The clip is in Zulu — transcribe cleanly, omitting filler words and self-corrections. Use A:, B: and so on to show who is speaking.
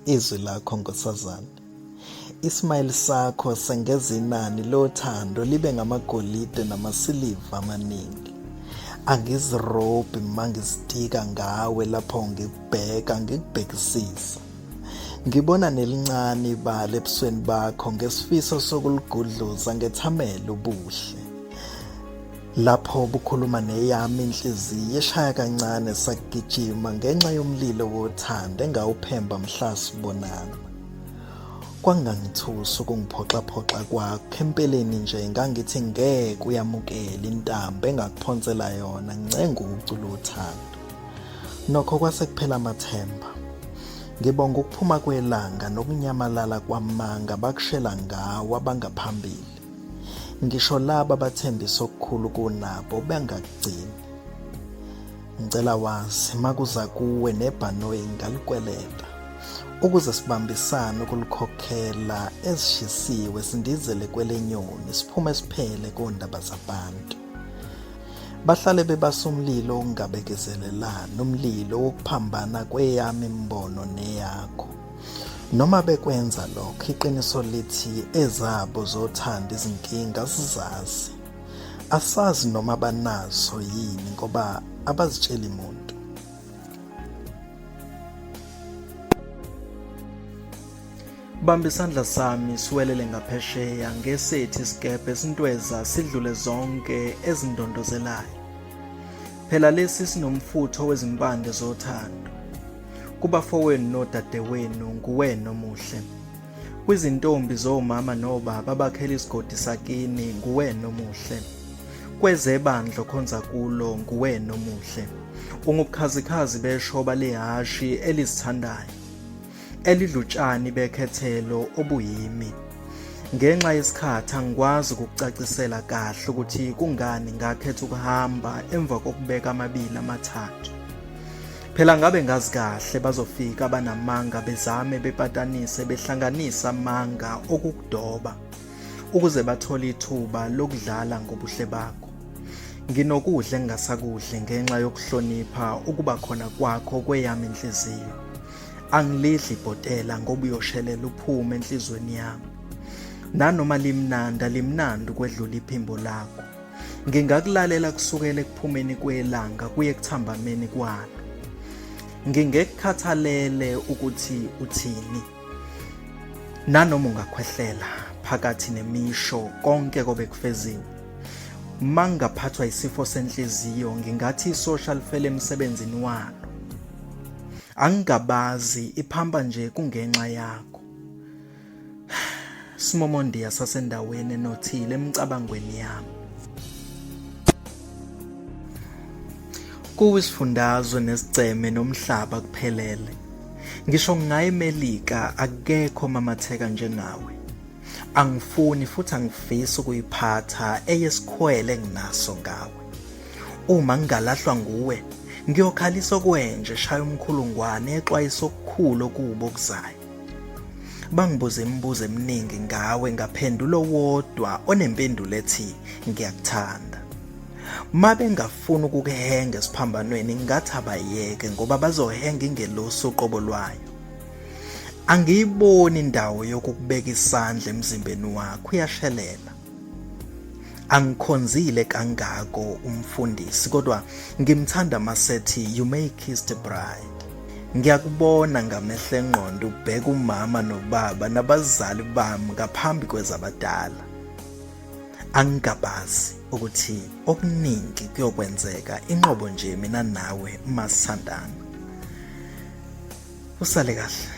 A: Izwi lakho nkosazane. Ismile sakho sengeza inani lothando libe ngamagolide namasiliva amaningi. Angizirobhi mangizitika ngawe lapho ngikubheka ngikubhekisisa. Ngibona nelincane ibala ebusweni bakho ngesifiso sokuligudluza ngethamele ubuhle. Lapho bukhuluma neyami inhliziyo eshaya kancane sakugijima ngenxa yomlilo wothando engawuphemba mhla sibonana. Kwangangithusa ukungiphoxaphoxa kwakho empeleni nje ngangithi ngeke uyamukele intambo engakuphonsela yona ngicenga ucu lothando. Nokho kwase kuphela amathemba. Ngibonga ukuphuma kwelanga nokunyamalala kwamanga bakushela ngawo abangaphambili. Ngisho laba abathembisa okukhulu kunabo bengakugcini. Ngicela wazi makuza kuwe nebhanoyi ngalikweleta ukuze sibambisane ukulikhokhela ezishisiwe sindizele kwelenyoni siphume siphele kondaba zabantu. Bahlale bebasa umlilo wokungabekezelelani, umlilo wokuphambana kweyami imibono neyakho. Noma bekwenza lokho, iqiniso lithi ezabo zothando izinkinga asizazi. Asazi noma banazo yini ngoba abazitsheli muntu. Bamba isandla sami siwelele ngaphesheya ngesethi isikebhe sintweza sidlule zonke ezindondozelayo. Phela lesi sinomfutho wezimpande zothando. Kubafowenu nodadewenu nguwena omuhle. Kwizintombi zomama nobaba abakhela isigodi sakini nguwena omuhle. Kwezebandla okhonza kulo nguwena omuhle. Ungubukhazikhazi beshoba lehhashi elizithandayo. Elidla utshani bekhethelo obuyimi. Ngenxa yesikhathi angikwazi ukukucacisela kahle ukuthi kungani ngakhetha ukuhamba emva kokubeka amabili amathathu. Phela ngabe ngazi kahle bazofika abanamanga bezame bepatanise behlanganisa amanga okukudoba ukuze bathole ithuba lokudlala ngobuhle bakho. Nginokudla engingasakudli ngenxa yokuhlonipha ukuba khona kwakho kweyami inhliziyo. Angilidli ibhotela ngoba uyoshelela uphume enhlizweni yami. Nanoma limnandi alimnandi ukwedlula iphimbo lakho. Ngingakulalela kusukela ekuphumeni kwelanga kuye ekuthambameni kwalo. Ngingekukhathalele ukuthi uthini. Nanoma ungakhwehlela phakathi nemisho konke kobe kufeziwe. Mangaphathwa isifo senhliziyo ngingathi isosha lifele emsebenzini walo. Angingabazi iphampa nje kungenxa yakho. Simomondiya sasendaweni enothile emicabangweni yami. Kuwo isifundazwe nesigceme nomhlaba kuphelele. Ngisho ngingaya eMelika akekho omamatheka njengawe. Angifuni futhi angifisi ukuyiphatha eyesikhwele enginaso ngawe. Uma ngingalahlwa nguwe, ngiyokhalisa okwenje eshaya umkhulungwane exwayisa okukhulu okubi okuzayo. Bangibuza imibuzo eminingi ngawe ngaphendula owodwa onempendulo ethi ngiyakuthanda. Uma bengafuni ukukuhenga esiphambanweni ngathi abayeke ngoba bazohenga ingelosi uqobo lwayo. Angiyiboni indawo yokukubeka isandla emzimbeni wakho uyashelela. Angikhonzile kangako umfundisi kodwa ngimthanda masethi you may kiss the bride. Ngiyakubona ngamehlo engqondo ubheka umama nobaba nabazali bami ngaphambi kwezabadala. Angingabazi ukuthi okuningi kuyokwenzeka inqobo nje mina nawe masithandana. Usale kahle.